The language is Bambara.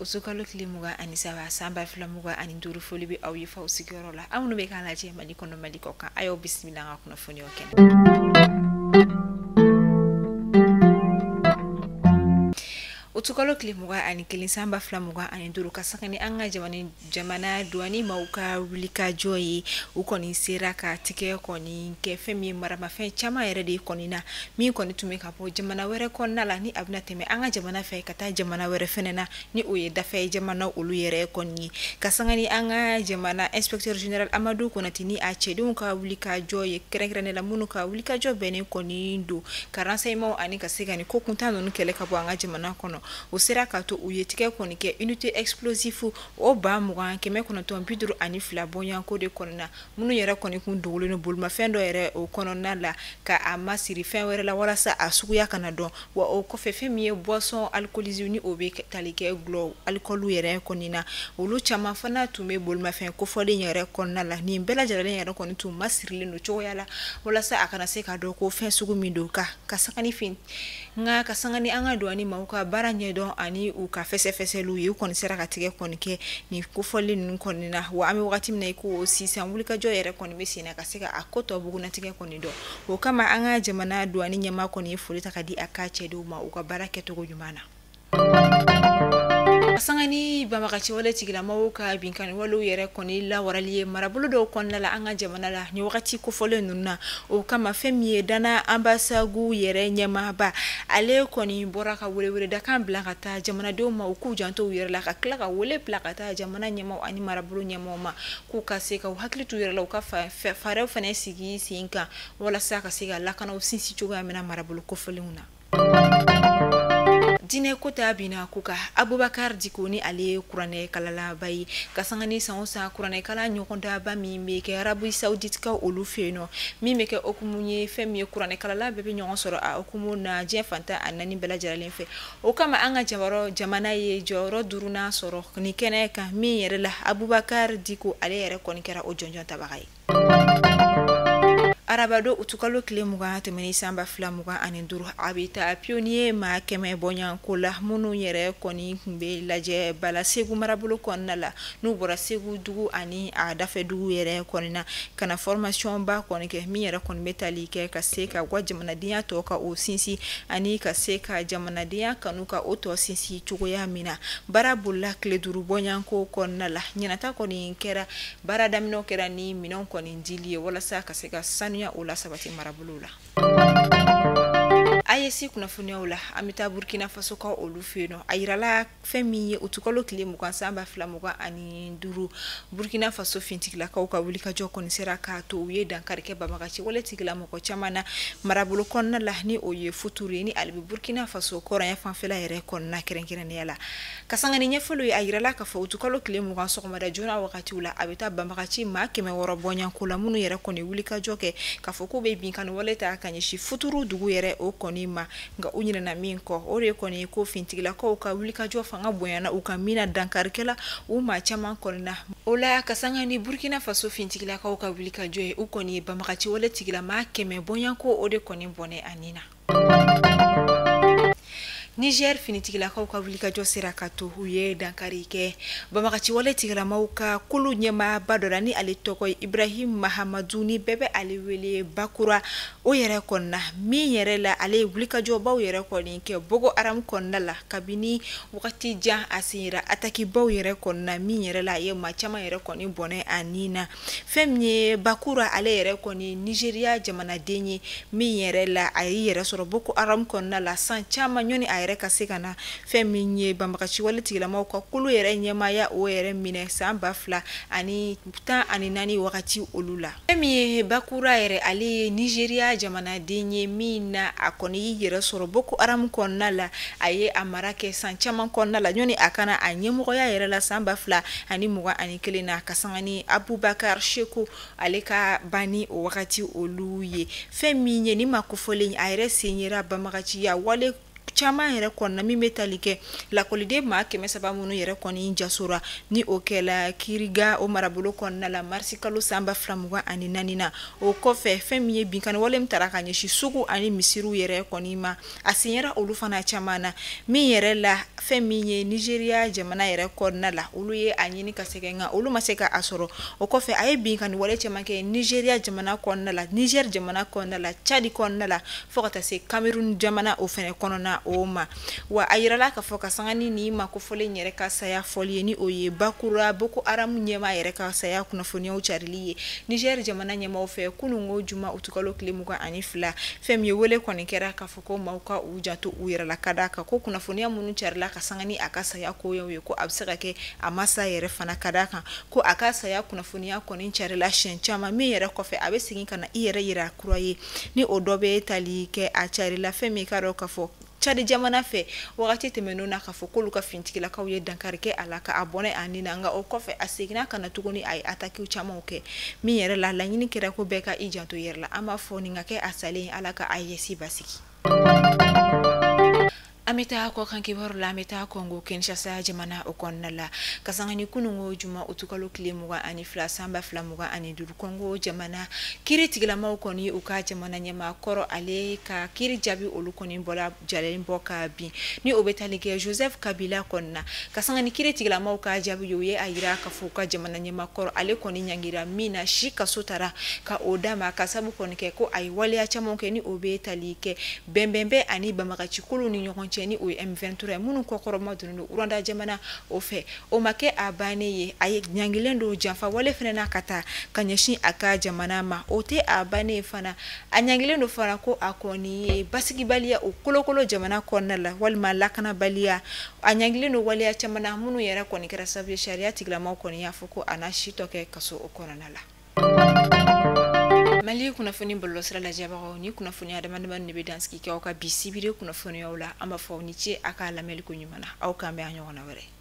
Utukalo tile 23 san 2025, foli bɛ aw ye faw sigiyɔrɔ la. Aw minnu bɛ k'a lajɛ Mali kɔnɔ, Mali kɔ kan, a y'aw bisimila an ka kunnafoniyaw kɛnɛ. Utukalo tile 21 san 2025, ka sanga ni an ka jamana douane maaw ka wulikajɔ ye, u kɔni sera ka tigɛ kɔni kɛ fɛn min ye maramafɛn caman yɛrɛ de kɔni na, min kɔni tun bɛ ka bɔ jamana wɛrɛ kɔnɔna la, ni a bɛna tɛmɛ an ka jamana fɛ ka taa jamana wɛrɛ fɛnɛ na, ni o ye dafɛ jamana olu yɛrɛ kɔni ye. Ka sanga ni an ka jamana inspecteur général Amadu Konate ni a cɛdenw ka wulikajɔ ye, kɛrɛnkɛrɛnnen la minnu ka wulikajɔ bɛnnen kɔni don ka renseignement ani ka se ka nin ko kuntan ninnu kɛlɛ ka bɔ an ka jamana kɔnɔ, o sera ka to u ye tigɛ kɔni kɛ unité explosif o 20,952 bɔɲɔgɔnko de kɔnɔna, minnu yɛrɛ kɔni kun dogolen don bolimafɛn dɔ yɛrɛ o kɔnɔna la, ka a masiri fɛn wɛrɛ la walasa a suguya kana dɔn. Wa o kɔfɛ, fɛn min ye boisson alcoolisée ni o bɛ tali kɛ gulɔ alcool yɛrɛ kɔni na, olu caman fana tun bɛ bolimafɛn kofɔlen yɛrɛ kɔnɔna la. Nin bɛɛ lajɛlen yɛrɛ kɔni tun masirilen don cogoya la walasa a kana se ka dɔn ko fɛn sugu min don. Ka sanga ni fin nka ka sanga ni an ka douane maaw ka baara ɲɛdɔn ani u ka fɛsɛfɛsɛliw ye, u kɔni sera ka tigɛ kɔni kɛ nin kofɔlen ninnu kɔni na. Wa an bɛ wagati min na i ko sisan, wulikajɔ yɛrɛ kɔni bɛ sen na ka se ka a ko tɔ bugunnatigɛ kɔni dɔn. O kama, an ka jamana douane ɲɛmaa kɔni ye foli ta ka di a ka cɛdenw ma u ka baara kɛcogo ɲuman na. Sanga ni banbagaci wale tigilamɔgɔw ka binkanni walew yɛrɛ kɔni lawarali ye marabolo dɔw kɔnɔna la an ka jamana la nin wagati kofɔlen ninnu na, o kama fɛn min ye Dana Ambasagu yɛrɛ ɲɛmaaba, ale kɔni bɔra ka weleweledakan bila ka taa jamanadenw ma, u k'u janto u yɛrɛ la, ka tila ka wele bila ka taa jamana ɲɛmaaw ani marabolo ɲɛmaaw ma, k'u ka se ka u hakili t'u yɛrɛ la, u ka fɛɛrɛw fana sigi sen kan walasa ka se ka lakanaw sinsin cogoya min na marabolo kofɔlenw na. Diinɛ ko ta bina ko kan, Abubakar Diko ni ale ye kuranɛ kalalaba ye, ka sanga ni san o san kuranɛ kalan ɲɔgɔndaba min bɛ kɛ Arabie Saoudite ka olu fɛ yen nɔ, min bɛ kɛ hukumu ye, fɛn min ye kuranɛ kalala bɛɛ bɛ ɲɔgɔn sɔrɔ a hukumu na diɲɛ fantan a naani bɛɛ lajɛlen fɛ. O kama, an ka jamana ye jɔyɔrɔ duurunan sɔrɔ nin kɛnɛ kan, min yɛrɛ la Abubakar Diko ale yɛrɛ kɔni kɛra o jɔnjɔn tabaga ye. Arabadon utukalo tile 20 tɛmɛnen san 2025, a bɛ taa pionnier maa 100 bɔɲɔgɔnko la, minnu yɛrɛ kɔni tun bɛ lajɛ bala Segu marabolo kɔnɔna la, n'u bɔra Segu dugu ani a dafɛ dugu yɛrɛ kɔni na, ka na formation ba kɔni kɛ, min yɛrɛ kɔni bɛ tali kɛ ka se ka u ka jamanadenya tɔ ka o sinsin ani ka se ka jamanadenya kanu ka o tɔ sinsin cogoya min na. Baara bolila tile 5 bɔɲɔgɔnko kɔnɔna la. Ɲinata kɔni kɛra, baara daminɛw kɛra ni minɛnw kɔni dili ye walasa ka se ka sanuya o la sabati marabolo la. AES kunnafoniyaw la, an bɛ taa Burkina Faso ka olu fɛ yen nɔ. A yirala fɛn min ye utukalo tile 20 san 2025, Burkina Faso fintigilakaw ka wulikajɔ kɔni sera k'a to u ye dankari kɛ banbagaci wale tigilamɔgɔ caman na marabolo kɔnɔna la, ni o ye Futuru ye, ni ale bɛ Burkina Faso kɔrɔnya fanfɛla yɛrɛ kɔnɔna kɛrɛnkɛrɛnnenya la. Ka sanga ni ɲɛfɔliw ye, a yirala k'a fɔ utukalo tile 20 sɔgɔmada joona wagatiw la, a bɛ taa banbagaci maa 600 bɔɲɔgɔnko la, minnu yɛrɛ kɔni wulikajɔ kɛ k'a fɔ k'u bɛ binkanni wale ta ka ɲɛsin Futuru dugu yɛrɛ o kɔni ma. Nka u ɲinɛna min kɔ, o de kɔni ko fintigilakaw ka wulikajɔ fanga bonyana u ka min na, dankarikɛla u maa caman kɔni na. O la, ka sanga ni Burkina Faso fintigilakaw ka wulikajɔ ye, u kɔni ye banbagaci wale tigilamaa 100 bɔɲɔgɔnko o de kɔni bɔnɛ a nin na. Niger finitigilakaw ka wulikajɔ sera ka to u ye dankari kɛ banbagaci wale tigilamaw ka kulu ɲɛmaaba dɔ la, ni ale tɔgɔ ye Ibrahim Mahamadu, ni bɛɛ bɛ ale wele Bakura, o yɛrɛ kɔnɔna min yɛrɛ la, ale ye wulikajɔbaw yɛrɛ kɔni kɛ Boko Haram kɔnɔna la kabini wagati jan. A sen yera atakibaw yɛrɛ kɔnɔna, min yɛrɛ la a ye maa caman yɛrɛ kɔni bɔnɛ a nin na. Fɛn min ye Bakura, ale yɛrɛ kɔni Nigeria jamanaden ye, min yɛrɛ la a y'i yɛrɛ sɔrɔ Boko Haram kɔnɔna la san caman ɲɔni a yɛrɛ ka se ka na fɛn min ye banbagaci wale tigilamaw ka kulu yɛrɛ ɲɛmaaya o yɛrɛ minɛ san 2014 wagati olu la. Fɛn min ye Bakura yɛrɛ, ale ye Nigeria jamanaden ye, min na a kɔni y'i yɛrɛ sɔrɔ Boko Haram kɔnɔna la. A ye a mara kɛ san caman kɔnɔna la ɲɔni a kana a ɲɛmɔgɔya yɛrɛ la san 2021 na, ka sanga ni Abubakar Shekau ale ka banni o wagati olu ye. Fɛn min ye ni maa kofɔlen, a yɛrɛ sen yera banbagaciya wale caman yɛrɛ kɔnɔna min bɛ tali kɛ lakɔliden maa 300 minnu yɛrɛ kɔni jasora ni o kɛla Kiriga o marabolo kɔnɔna la marisi kalo san 2024 na. O kɔfɛ fɛn min ye binkanni wale min tara ka ɲɛsin sugu ani misiriw yɛrɛ kɔni ma, a senyɛra olu fana caman na. Min yɛrɛ la fɛn min ye Nizeriya jamana yɛrɛ kɔnɔna la, olu ye a ɲini ka sɛgɛn nka olu ma se ka a sɔrɔ. O kɔfɛ a ye binkanni wale caman kɛ Nizeriya jamana kɔnɔna la, Niger jamana kɔnɔna la, Tchad kɔnɔna la, fo ka taa se Cameroun jamana o fɛnɛ kɔnɔna o ma. Wa a yirala k'a fɔ ka sanga ni nin maa kofɔlen yɛrɛ ka saya fɔli ye, ni o ye Bakura Boko Haram ɲɛmaa yɛrɛ ka saya kunnafoniyaw carili ye Niger jamana ɲɛmaaw fɛ kununko juma utukalo tile 22. Fɛn min ye wele kɔni kɛra k'a fɔ ko maaw ka u janto u yɛrɛ la ka d'a kan ko kunnafoniya minnu carila ka sanga ni a ka saya koyaw ye, ko a bɛ se ka kɛ a ma sa yɛrɛ fana, ka d'a kan ko a ka saya kunnafoniya kɔni carila siɲɛ caman, min yɛrɛ kɔfɛ a bɛ segin ka na i yɛrɛ yira kura ye, ni o dɔ bɛ tali kɛ a carila fɛn min ka dɔn k'a fɔ Tchad jamana fɛ wagati tɛmɛnenw na k'a fɔ k'olu ka finitigilakaw ye dankari kɛ a la ka a bɔnɛ a ni na, nka o kɔfɛ a seginna ka na tuguni, a ye atakiw camanw kɛ. Min yɛrɛ la laɲini kɛra ko bɛɛ ka i janto yɛrɛ la. An b'a fɔ nin ka kɛ a salen, Ala ka AES basigi. An bɛ taa kɔkan kibaru la, an bɛ taa Congo Kinshasa jamana o kɔnɔna la ka sanga ni kununko juma utukalo tile 22 san 2025. Congo jamana kiiri tigilamaw kɔni u ka jamana ɲɛmaa kɔrɔ ale ka kiiri jaabi olu kɔni bɔla jalen bɔ ka bin, ni o bɛ tali kɛ Joseph Kabila kɔni na. Ka sanga ni kiiri tigilamaw ka jaabi ye, u ye a yira k'a fɔ u ka jamana ɲɛmaa kɔrɔ ale kɔni ɲangira min na si kaso tara ka o d'a ma, ka sabu kɔni kɛ ko a ye waleya caman kɛ ni o bɛ tali kɛ bɛnbɛnbɛn ani banbagancikuluw ni ɲɔgɔn cɛ, ni o ye M23 ye minnu kɔkɔrɔma donnen don Rwanda jamana o fɛ. O ma kɛ a bannen ye, a ye ɲangilen don janfa wale fana na ka taa ka ɲɛsin a ka jamana ma. O tɛ a bannen fana, a ɲangilen don fana ko a kɔni ye basigibaliya o kolokolo jamana kɔnɔna la walima lakanabaliya. A ɲangilen don waleya caman na minnu yɛrɛ kɔni kɛra sababu ye sariya tigilamaw kɔni y'a fɔ ko a n'a si tɔ kɛ kaso o kɔnɔna la. Mali kunnafoni bɔlɔlɔsira lajɛbagaw, ni kunnafoniya damadamani de bɛ dansigi kɛ aw ka bi sibiri kunnafoniyaw la. An b'a fɔ aw ni ce a ka lamɛnni ko ɲuman na. Aw k'an bɛn a ɲɔgɔnna wɛrɛ.